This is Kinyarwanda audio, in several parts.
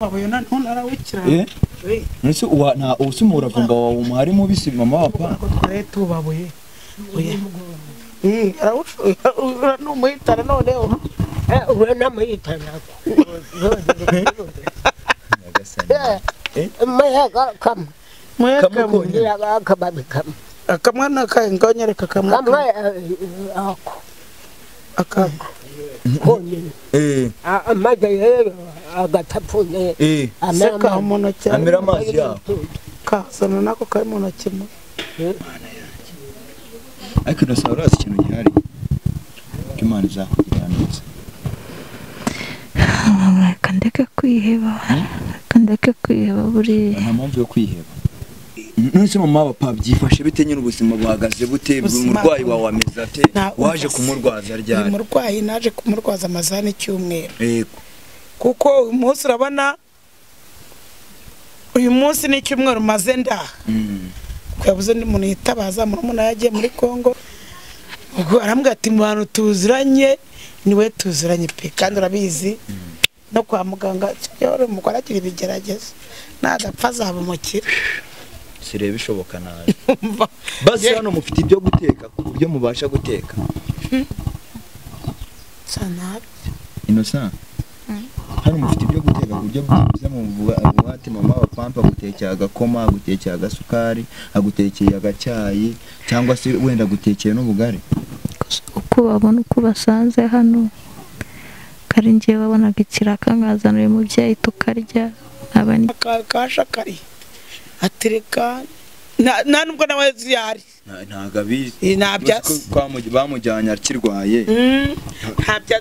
Babuye none arawukira. Nese uwa na usumura vumba wa umuhari mubisi mama wa pa. Ko tware tubabuye. Oya. Arawushura numuhitana noneho. Urana muhitana. Mayaga kam. Mayaga kam. Akamwana kae ngonyereka kamwe. Kamwe ako. Akako. Konyene. Amaze rero agatapfunye. Seka mu ntoki. Amira amazi yako. Kasana nako kari mu ntoki. Mana yanjye. Ariko ndasaba urazi ikintu gihari. Imana izakugirira neza. Reka ndeke kwiheba. Reka ndeke kwiheba buriya. Nta mpamvu yo kwiheba. None mama wa papa byifashe bite nyine ubuzima buhagaze bute umurwayi wawe ameze ate waje kumurwaza ryari? Umurwayi naje kumurwaza amazani cyumweru. Yego. Kuko uyu munsi urabona uyu munsi ni cyumweru maze ndaha. Ko yabuze ndi muntu yitabaza murumuna yagiye muri Kongo. Ubwo arambwira ati mu bantu tuziranye niwe tuziranye pe kandi urabizi. No kwa muganga cyore umugore agira ibigeragezo nadapfa azaba umukire. Sirebe ishoboka nabi. Basi hano mufite ibyo guteka ku buryo mubasha guteka. Sana. Innocent. Hano mufite ibyo guteka ku buryo byiza muvuga ati mama wa pampa gutekera agakoma, agutekera agasukari, agutekeye agacyayi cyangwa se wenda gutekeye n'ubugari. Uko babona uko basanze hano kari ngiye babonaga ikiraka nkazana uyu mubyeyi tukarya abani kashakari. Atereka na nubwo nawe ziyari ntago abizi bamujyanye akirwaye ntabya.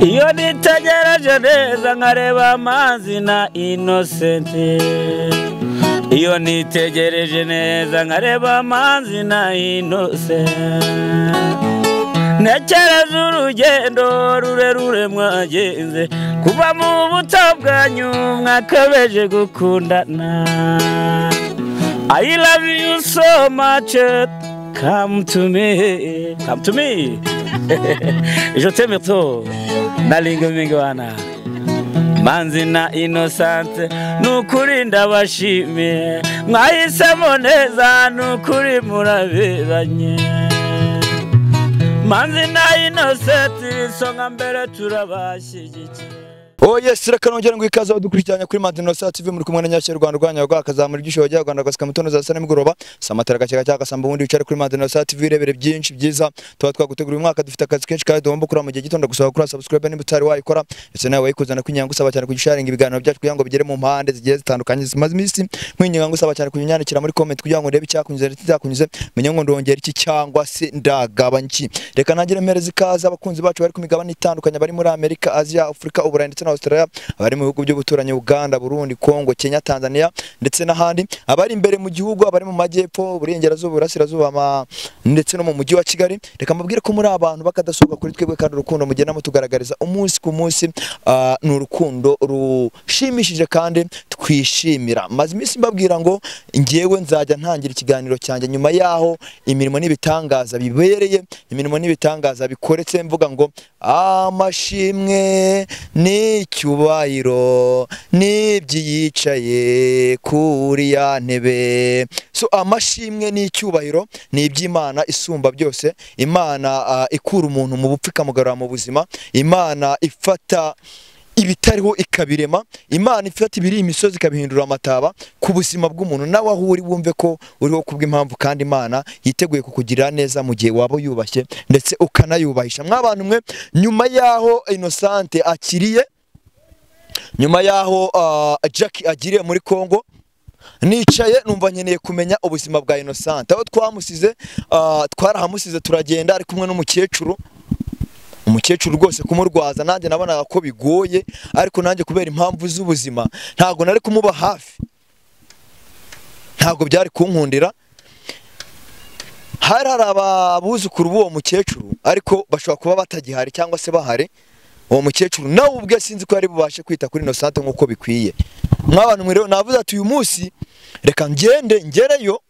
Iyo nitegereje neza nkareba amazi na Innocent. Iyo nitegereje neza nkareba amazi na Innocent. Ntekereza urugendo rurerure mwagenze kuva mu buto bwanyu mwakabeje gukundana. I love you so much, come to me, come to me. Je t'aime trop, nalingo mingwana. Manzi na Innocent nukuri ndabashimiye mwahisemo neza nukuri muraberanye. Manzi na Innocent isonga mbere turabashyigikiye. Oh yes, reka nongera ngo ikaze abadukurikiranya kuri Manzi Innocent TV muri kumwe na Nyashya Rwanda rwanya rwakazamura ibyisho bya Rwanda gasika mutono za sana nimugoroba samatara gakeka cyaka samba ubundi wicare kuri Manzi Innocent TV rebere byinshi byiza tuba twagutegura uyu mwaka dufite akazi kenshi kandi tugomba gukora mu gihe gito ndagusaba kuri subscribe niba utari wayikora ndetse nawe wayikuzana kwinyango usaba cyane kugisharinga ibiganiro byacu kugira ngo bigere mu mpande zigiye zitandukanye zimaze iminsi nkwinyango ngusaba cyane kunyandikira muri comment kugira ngo ndebe icyakunyuze ndetse icyakunyuze menye ngo ndongera iki cyangwa se ndagabanya iki. Reka nangire mpereza ikaze abakunzi bacu bari ku migabane itandukanye bari muri Amerika, Asia, Afrika, Uburayi ndetse na Australia, abari mu bihugu by'ubuturanyi Uganda, Burundi, Kongo, Kenya, Tanzania ndetse n'ahandi, abari imbere mu gihugu, abari mu majyepfo, uburengerazuba, uburasirazuba ndetse no mu mujyi wa Kigali. Reka mbabwire ko muri abantu bakadasohoka kuri twebwe kandi urukundo mugenda mutugaragariza umunsi ku munsi ni urukundo rushimishije kandi twishimira. Maze iminsi mbabwira ngo ngewe nzajya ntangira ikiganiro cyanjye nyuma yaho imirimo n'ibitangaza bibereye, imirimo n'ibitangaza bikoretse, mvuga ngo amashimwe ni icyubahiro n'ibyiyicaye kuri ya ntebe. So amashimwe n'icyubahiro ni iby'Imana isumba byose, Imana ikura umuntu mu bupfu ikamugarura mu buzima, Imana ifata ibitariho ikabirema, Imana ifata ibiri imisozi ikabihindura amataba ku buzima bw'umuntu. Nawe aho uri wumve ko uriho kubw'impamvu kandi Imana yiteguye kukugirira neza mu gihe waba yubashye ndetse ukanayubahisha. Mwabantu mwe, nyuma yaho Innocent akiriye, nyuma yaho Jackie agiriye muri Kongo, nicaye numva nkeneye kumenya ubuzima bwa Innocent. Aho twamusize twarahamusize turagenda ari kumwe n'umukecuru. Umukecuru rwose kumurwaza nanjye nabonaga ko bigoye, ariko nanjye kubera impamvu z'ubuzima ntago nari kumuba hafi, ntago byari kunkundira. Hari abuzukuru b'uwo mukecuru ariko bashobora kuba batagihari cyangwa se bahari. Uwo mukecuru nawe ubwe sinzi ko yari bubashe kwita kuri Innocent nkuko bikwiye. Mwabantu mwe rero navuze ati uyu munsi reka ngende ngereyo,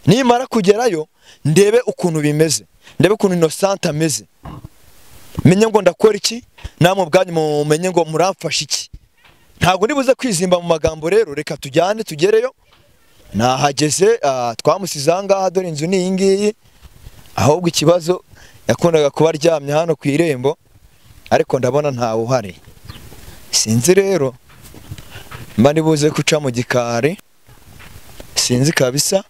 nimara kugerayo ndebe ukuntu bimeze, ndebe ukuntu Innocent ameze. Menye ngo ndakora iki, namwe ubwanyu mumenye ngo muramfasha iki. Ntabwo nibuze kwizimba mu magambo rero, reka tujyane tugereyo. Nahageze twamusize aha ngaha, dore inzu ni iyi ngiyi. Ahubwo ikibazo yakundaga kuba aryamye hano ku irembo, ariko ndabona ntawe uhari. Sinzi rero mba nibuze guca mu gikari, sinzi kabisa,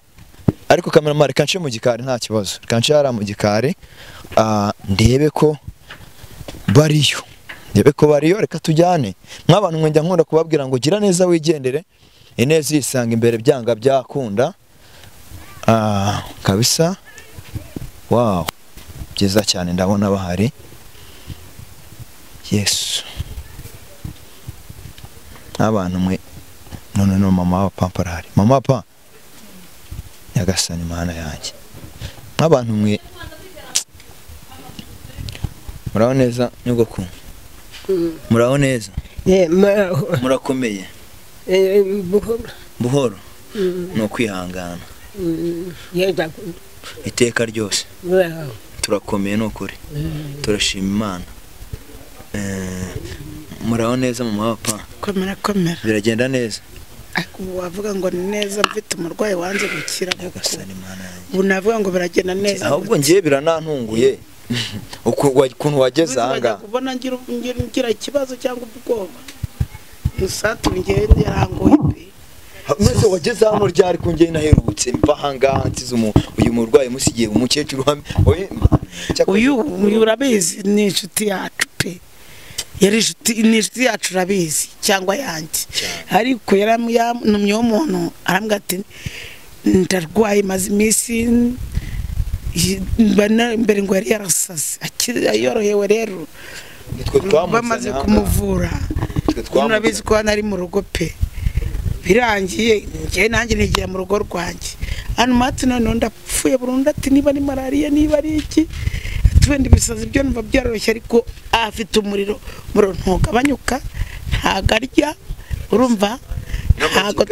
ariko cameraman reka nce mu gikari nta kibazo, reka nce hariya mu gikari ndebe ko bariyo, ndebe ko bariyo, reka tujyane. Mw'abantu mwe njya nkunda kubabwira ngo gira neza wigendere, ineza yisanga imbere byanga byakunda. Kabisa, wow, byiza cyane, ndabona bahari. Yesu, abantu mwe, none no mama wa pampa arahari. Mama pa, Nyagasani Mana yanjye, nk'abantu mwe muraho neza nyogokuru? Muraho neza? Murakomeye? Buhoro. Ni ukwihangana iteka ryose. Turakomeye ni ukuri, turashima Imana. Muraho neza mama wa pa? Komera komera. Biragenda neza? Ariko ubu wavuga ngo ni neza, mfite umurwayi wanze gukira. Nyagasani Mana yanjye. Ubu navuga ngo biragenda neza. Ahubwo ngiye biranantunguye ukuntu wageze aha ngaha. Kubona ngira ikibazo cyangwa ubwoba. Musatu ngiye yarangoye pe. Mwese wageze hano ryari ko ngiye naherutse mva aha ngaha nsize uyu murwayi musigiye umukecuru hamwe. Uyu urabizi ni inshuti yacu pe. Yari inshuti, ni inshuti yacu urabizi cyangwa yanjye. Ariko yaramuyamye umuntu arambwira ati ndarwaye maze iminsi mbere ngo yari yarasaze yorohewe rero bamaze kumuvura. Urabizi ko hano ari mu rugo pe. Birangiye njye nanjye nigira mu rugo rwanjye. Hano mati none ndapfuye burundu, ati niba ni malaria niba ari iki, wenda ibisazi byo numva byaroroshye, ariko afite umuriro, umuriro ntugabanyuka, ntago arya, urumva ntago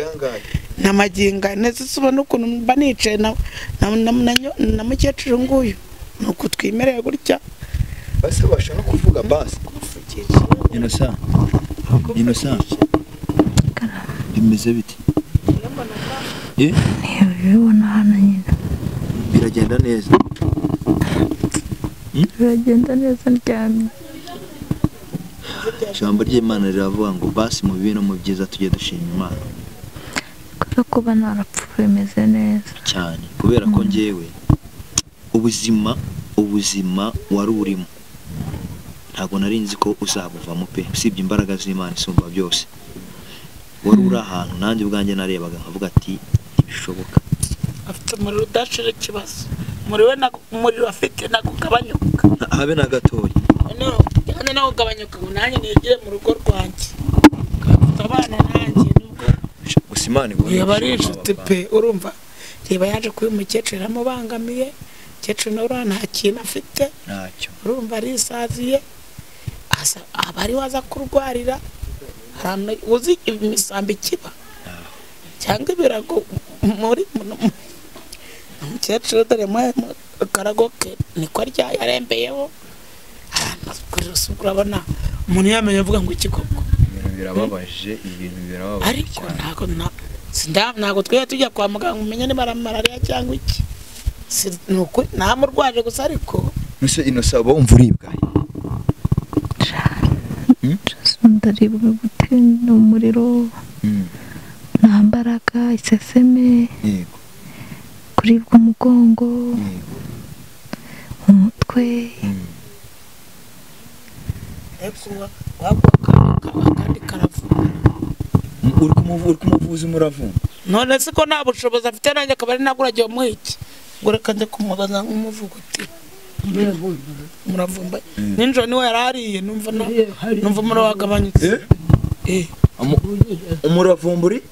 namaginga neza. Ubona ukuntu mba nicaye na mukecuru nguyu, nuko twimereye gutya. Basi basha no kuvuga basi. Innocent, Innocent, bimeze bite? Ntibibona hano nyine. Biragenda neza? Biragenda neza ndyamye. Ijambo ry'Imana riravuga ngo basi mu bibi no mu byiza tujye dushima Imana. Kubera kuba narapfuye bimeze neza cyane, kubera ko njyewe ubuzima wari urimo ntabwo nari nzi ko uzabuvamo pe, usibye imbaraga z'Imana isumba byose. Wari uri ahantu nanjye ubwanjye narebaga nkavuga ati ntibishoboka. Afite umuriro udashira ikibazo, umuriro afite nagugabanyuka habe na gatoya. None nagugabanyuka ngo nanjye nigire mu rugo rwanjye, afite abana nanjye nubwo gusa Imana igomba yaba ari inshuti pe. Urumva reba yaje kuba umukecuru yaramubangamiye, umukecuru nawe uriya nta kintu afite ntacyo, urumva arisaziye, aba ari waza kurwarira ahantu uzi imisambi ikiba cyangwa ibirago muri umukecuru dore akarago ke niko arya yarembeyeho. Urabona umuntu yamenye avuga ngo iki koko ibintu birababaje, ibintu birababaje. Ariko ntabwo twe tujya kwa muganga umenye niba ari malaria cyangwa iki, nuko ntamurwaje gusa. Ariko nuse Innocent uba wumva uribwa? Ndaribwa gute, ni umuriro, nta mbaraga, iseseme, kuribwa umugongo, umutwe. Uri kumuvuza umuravumba? None se ko nta bushobozi afite, nanjye akaba ari naguragiye umuha iki? Ngo reka nze kumubaza nk'umuvuga uti umuravumba. Ninjoro niwe yarariye, numva umuriro wagabanyutse. Umuravumba uri?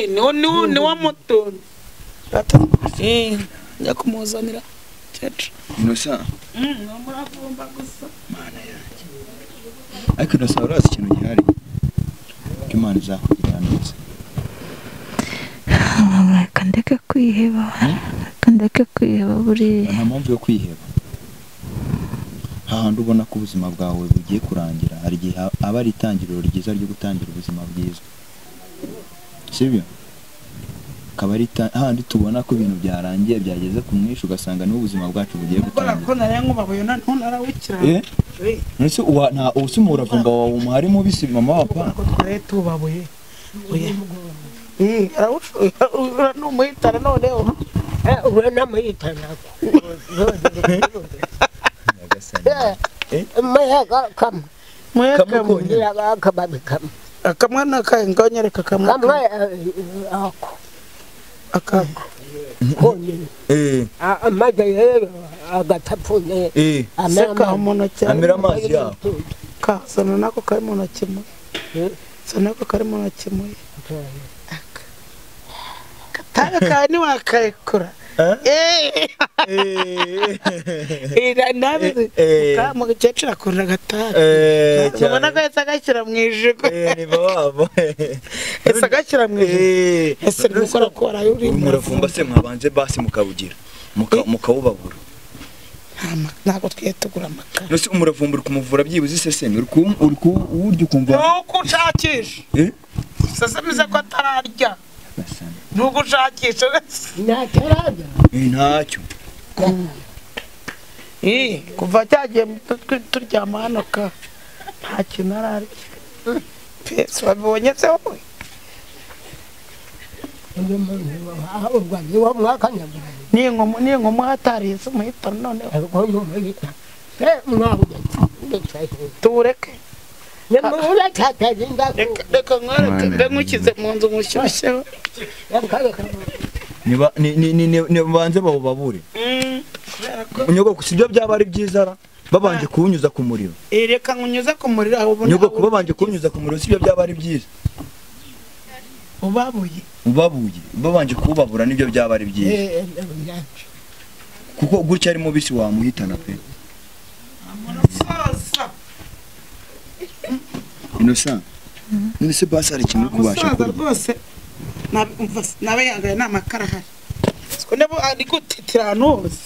Niwo mutuntu. Njya kumuzanira cece. Innocent. Ni umuravumba gusa. Mana yanjye. Ariko Innocent urazi ikintu gihari? Ko Imana izakugirira neza. Reka ndeke kwiheba, reka ndeke kwiheba buriya. Nta mpamvu yo kwiheba. Hahandi ubona ko ubuzima bwawe bugiye kurangira, hari igihe aba ari itangiriro ryiza ryo gutangira ubuzima bwiza, sibyo? Akaba ari hahandi tubona ko ibintu byarangiye byageze ku mwisho, ugasanga niho ubuzima bwacu bugiye gutangira. Ko nari nkubabuye ntarawukira. Nese uwa nta umuravumba wawe umuhari mubisi mama wa pa. Ko twari tubabuye. Oya. Arawushura n'umuhitana noneho. Uranamuyitana. Akamwana kawe ngonyereka kamwe. Kamwe ako. Akako. Konyine. Amaze rero agatapfunye. Seka mu ntoki. Amira amazi yaho. Ka sana nako kari mu ntoki mu. Sana nako kari mu ntoki mu. Katabe kawe ntiwakarekura. Nabizi mukecuru akunda agatabi. Ubona ko yahise agashyira mu ijigo. Yahise agashyira mu ijigo. Ese ni gukora ko waraye uri umuravumba se mwabanje basi mukawugira mukawubabura. Ntabwo twiye tugura amakara. Nose umuravumba uri kumuvura byibuze iseseme uri kuwurya ukumva. Nuko ushakisha. Iseseme ize ko atararya. Nuko ushakisha. Ntatararya. Ntacyo. Kuva cyagiye turyama hano ka nta kintu ararya. Pese wabibonye se wowe? Ni hatariye se umuhitana noneho. Tuwureke. Reka nkwereke mbe nkushyize mu nzu nkushyushyeho. Nibanze bawubabure. Nyogoko sibyo byaba ari byiza ra babanje kuwunyuza ku muriro. Reka nkunyuze ku muriro aho ubona. Nyogoko babanje kuwunyuza ku muriro sibyo byaba ari byiza. Ubabuye. Ubabuye babanje kuwubabura nibyo byaba ari byiza. Kuko gutya ari mubisi wamuhitana pe. Innocent. None basi hari ikintu kubasha kurya. Rwose nabe yangaye nta makara ahari. Siko nebo ari gutitira ahantu hose.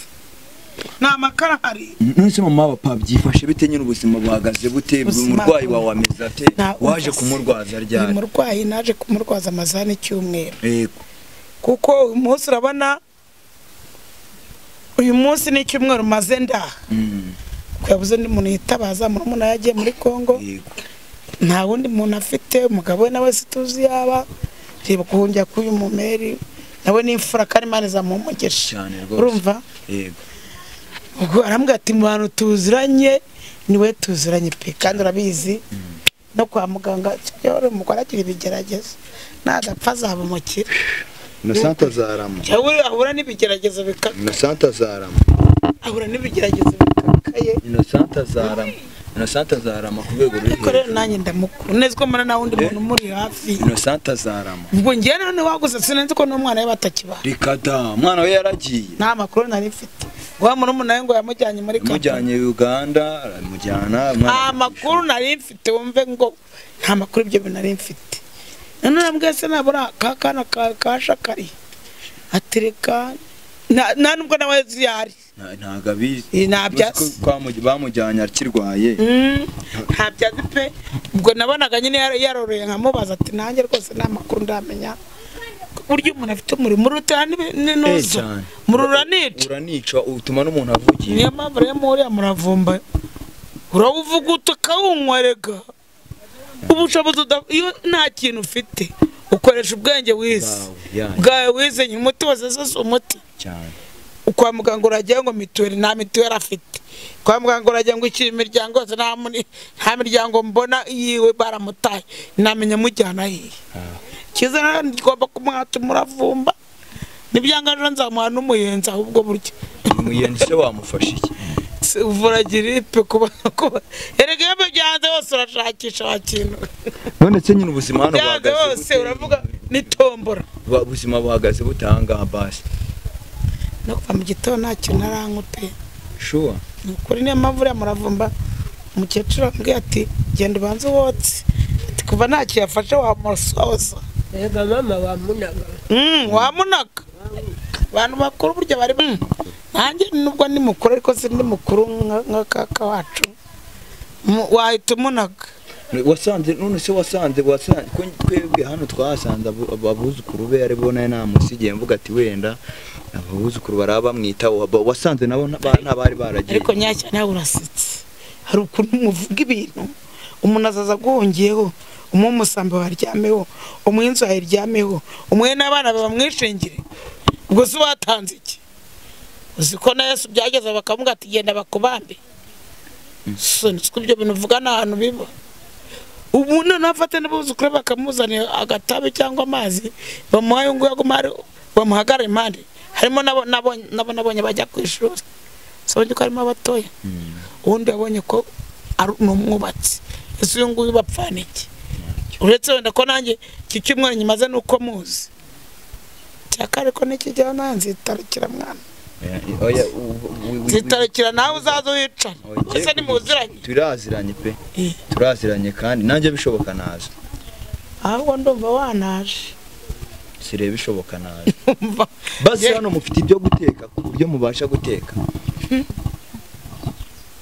Nta makara ahari. None se mama wa pa byifashe bite nyine ubuzima buhagaze bute? Umurwayi wawe ameze ate? Waje kumurwaza ryari? Umurwayi naje kumurwaza amazani cyumweru. Yego. Kuko uyu munsi urabona uyu munsi ni cyumweru maze ndaha. Ko yabuze ndi muntu yitabaza murumuna yagiye muri Kongo. Yego. Nta wundi muntu afite umugabo we nawe situzi yaba reba kuhungira k'uyu mumeri nawe n'imfura kandi Imana izamuha cyane rwose. Urumva? Yego. Ubwo arambwira ati mu bantu tuziranye niwe tuziranye pe kandi urabizi no kwa muganga cyangwa umugore agira ibigeragezo nadapfa azaba umukire. Innocent azarama. Cyangwa ahura n'ibigeragezo bikaka. Innocent azarama. Ahura n'ibigeragezo bikakaye. Innocent azarama. Innocent azarama ku rwego ruri. Ariko rero nanjye ndamukuru neza ko mbona nta wundi muntu muri hafi. Innocent azarama. Ubwo ngiye none waguze sinzi ko n'umwana we batakiba. Reka da, umwana we yaragiye. Nta makuru nari mfite. Wa murumuna we ngo yamujyanye muri Kampala. Yamujyanye Uganda, aramujyana. Nta makuru nari mfite wumve ngo nta makuru ibyo bintu nari mfite. None nambwiye se nabura ka kana ka shakari. Atereka nta nubwo nawe ziyari. Ntago abizi. Ntabyazi. Bamujyanye akirwaye. Ntabyazi pe. Ubwo nabonaga nyine yaroroye nkamubaza ati nanjye rwose nta makuru ndamenya. Buryo umuntu afite umurimo uruta n'uzo. Mururanica. Uranica utuma n'umuntu avugira. Niyo mpamvu rero muri muravumba. Urawuvuga utakawunywa rega. Ubushobozi iyo nta kintu ufite ukoresha ubwenge wize. Bwawe wize umuti wose si umuti. Cyane. Kwa muganga urajya ngo mituweli nta mituweli afite. Kwa muganga urajya ngo ikiri imiryango yose nta miryango mbona yiwe baramutaye namenya mujyana hehe. Cyiza rero ngomba kumwata umuravumba nibyanga rero nzamuha n'umuyenzi ahubwo burya. Umuyenzi se wamufasha iki? Uvura giripe kuba erega iyo byanze hose urashakisha wakintu. None se nyine ubuzima hano buhagaze hose uravuga ni tombora. Ubuzima buhagaze butanga basi. No kuva mu gitondo ntacyo naranywa pe. Sure. Nukuri niyo mpamvu uriya muravumba umukecuru ambwiye ati genda ubanze wotse. Ati kuva ntacyo yafashe wamusoza. Ega mama wamunaga. Wamunaga. Abantu bakuru burya bari Nanjye nubwo ndi mukuru ariko sindi mukuru nka kaka wacu. Wahita umunaga. Wasanze none se wasanze ko twebwe hano twasanze abuzukuru be ari bo naye namusigiye mvuga ati wenda abuzukuru baraba bamwitaho, wasanze nabo ntabari baragiye. Ariko nyacya nawe urasetse. Hari ukuntu muvuga ibintu umuntu azaza guhungiyeho, umusambi waryameho, umwinzu ayiryameho, umwe n'abana bamwishingire. Ubwo se watanze iki? Uzi ko na Yesu byageze bakamuga ati genda bakubambe. Siko ibyo bintu uvuga n'ahantu biba. Umuntu nafate n'abuzukuru bakamuzanira agatabe cyangwa amazi bamuhaye ngo yagumare bamuhagare impande. Harimo nabo nabonye bajya ku ishuri. Sabonye ko harimo abatoya. Undi yabonye ko ari umwubatsi. Ese uyu nguyu bapfana iki? Uretse wenda ko nanjye iki cyumweru nyimaze nuko muzi. Cyakare ko nikijya nanzitarukira mwana. Oya zitarukira nawe uzaza wicara. Ese ni muziranye? Turaziranye pe. Turaziranye kandi nanjye bishoboka naza. Ahubwo ndumva wanaje. Sirebe bishoboka naje. Basi hano mufite ibyo guteka ku buryo mubasha guteka.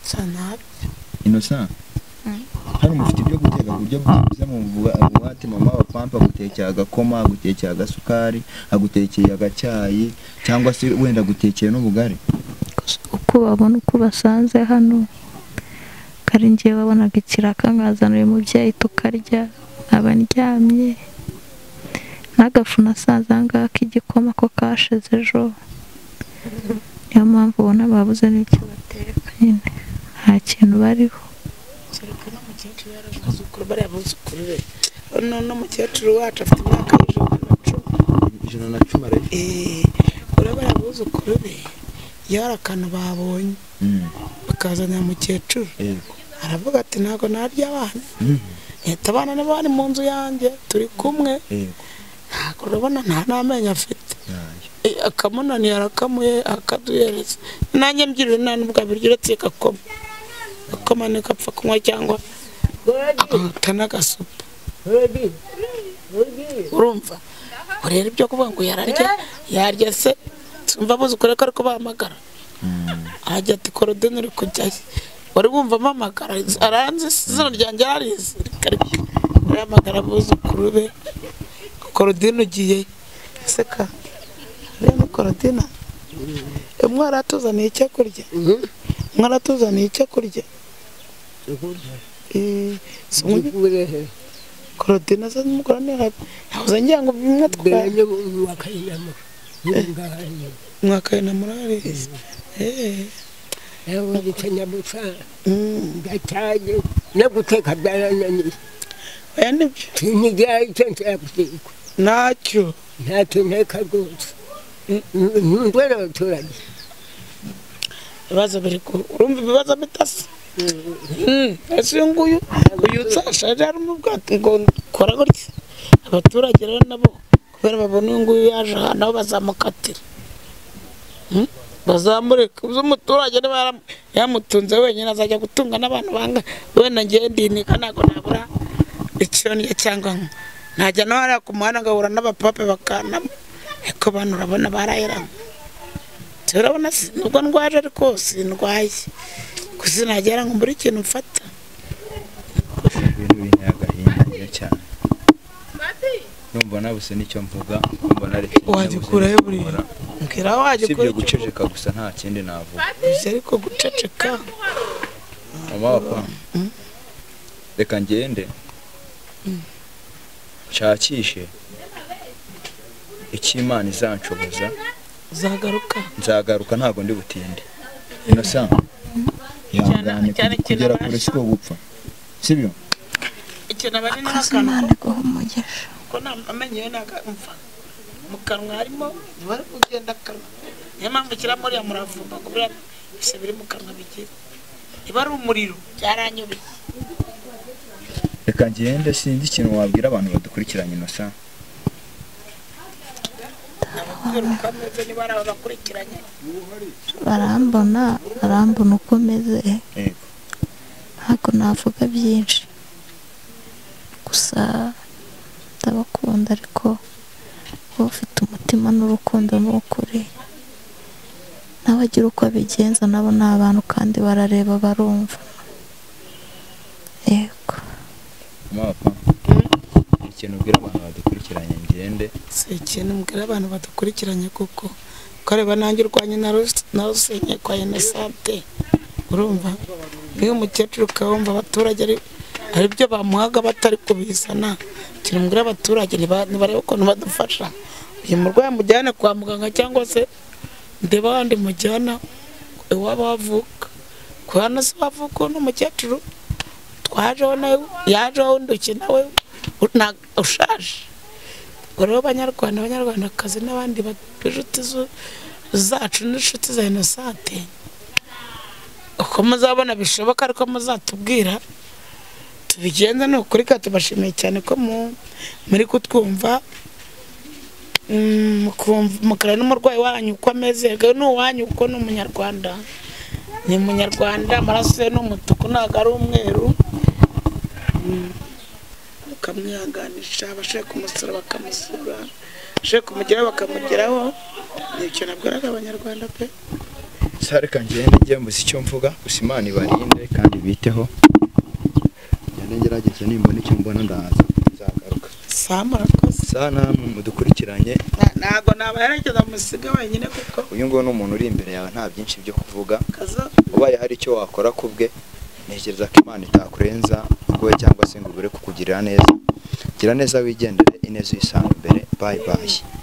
Sana. Innocent. Hano mufite ibyo guteka ku buryo byiza muvuga ati mama wa pampa gutekera agakoma, agutekera agasukari, agutekeye agacyayi cyangwa se wenda gutekeye n'ubugari. Uko babona uko basanze hano kari ngiye babonaga ikiraka nkazana uyu mubyeyi tukarya, nkaba ndyamye n'agafu nasanze aha ngaha k'igikoma ko kashize ejo. Niyo mpamvu ubona babuze n'icyo bateka nyine, nta kintu bariho. None umukecuru wacu afite imyaka 110. 110. Urabara abuzukuru be iyo hari akantu babonye bakazanira mukecuru, aravuga ati ntabwo narya abana, leta abana nibo bari mu nzu yanjye turi kumwe, ntabwo urabona nta n'amenyo afite, akamunaniye arakamuye akaduhereza, nanjye mbyirire nta n'ubwo abirya uretse gakoma gakoma niko apfa kunywa cyangwa agahita n'agasupu. Urumva urera ibyo kuvuga ngo yararya yarya se tumva abuzukuru ko ariko bahamagara, ajya ati Korodine uri kujyayo, wari wumva ampamagara aranzi izina ryanjye ararizi, arahamagara abuzukuru be Korodine ugiye seka rero Korodina umwe aratuzaniye icyo kurya, umwe aratuzaniye icyo kurya. Korodina se n'umugore nahoze ngira ngo bimwe twari mwakayina murarizi. Oya nibyo ntacyo ibibazo biri urumva ibibazo bitasa. Ese uyu nguyu uyu usashaje harimo ubwato ngo kora gutya. Abaturage rero nabo kubera babona uyu nguyu yaje aha nabo bazamukatira, bazamureka. Uzi umuturage niba yamutunze wenyine azajya gutunga n'abantu banga. Wenda ngiye ndinika ntabwo nabura icyo ndya cyangwa ntajya no hariya ku muhanda ngahura n'abapape bakanama, ariko bano urabona baraheranywe. Urabona nubwo ndwaje ariko sindwaye, gusa nagera ngo mbure ikintu mfata. Ibintu binteye agahinda cyane. Ndumva nabuse nicyo mvuga, ndumva naretse. Wagikurayo buriya. Mbwira wagikurayo. Sibyo guceceka gusa nta kindi navuga. Ariko guceceka. Mama wa papa. Reka ngende. Nshakishe icyo Imana izanshoboza. Uzagaruka? Nzagaruka ntago ndi butinde. Innocent. Ihangane kugera kure siko gupfa. Sibyo? Ikintu abari n'akantu ko amenyo ye nakamfa mu kanwa harimo bari kugenda kanwa, niyo mpamvu kira muri ya muravumba ngo buriya bise biri mu kanwa bigira iba ari umuriro byaranyobeye. Reka ngende sinzi ikintu wabwira abantu badukurikiranye Innocent. Barambona barambona uko meze, ntabwo navuga byinshi gusa ndabakunda, ariko ufite umutima n'urukundo n'ukuri. Nawe agira uko abigenza, nabo ni abantu kandi barareba barumva. Yego. Mama, ikintu ubwira abantu badukurikiranye ngende. Si ikintu mbwira abantu badukurikiranye, kuko kareba nanjye urwanye narusenye kwa Innocente. Urumva niyo umukecuru ukabumva abaturage ari byo bamuhaga batari kubizana. Ikintu mbwira abaturage, nibarebe ukuntu badufasha, uyu murwayi mujyane kwa muganga, cyangwa se ndeba abandi mujyana iwabo avuka. Kuko hano si wavuka, ni umukecuru twajeho nawe yajeho unduki nawe ushaje. Ubwo rero banyarwanda, banyarwandakazi n'abandi b'inshuti zacu n'inshuti za Innocente, uko muzabona bishoboka ariko muzatubwira tubigenze. Ni ukuri kandi tubashimiye cyane ko muri kutwumva, mukareba n'umurwayi wanyu uko ameze. Yego ni uwanyu kuko ni umunyarwanda, ni umunyarwanda, amaraso ye ni umutuku ntabwo ari umweru. Mukamwihanganisha, abashaka kumusura bakamusura, abashaka kumugeraho bakamugeraho. Ni icyo nabwiraga abanyarwanda pe. Reka ngende njye mbuze icyo mvuga, gusa Imana ibarinde kandi biteho. Ngende ngerageze, nimbona icyo mbona ndaza nzagaruka. Saa murakoze. Saa namwe mudukurikiranye. Ntabwo nabaherekeza musiga wenyine kuko uyu nguyu ni umuntu uri imbere yawe, nta byinshi byo kuvuga. Kaza. Ubaye hari icyo wakora ku bwe, ntekereza ko Imana itakurenza ubwowe cyangwa se ngo ibure kukugirira neza. Gira neza wigendere, ineza uyisanga imbere. Bye bye.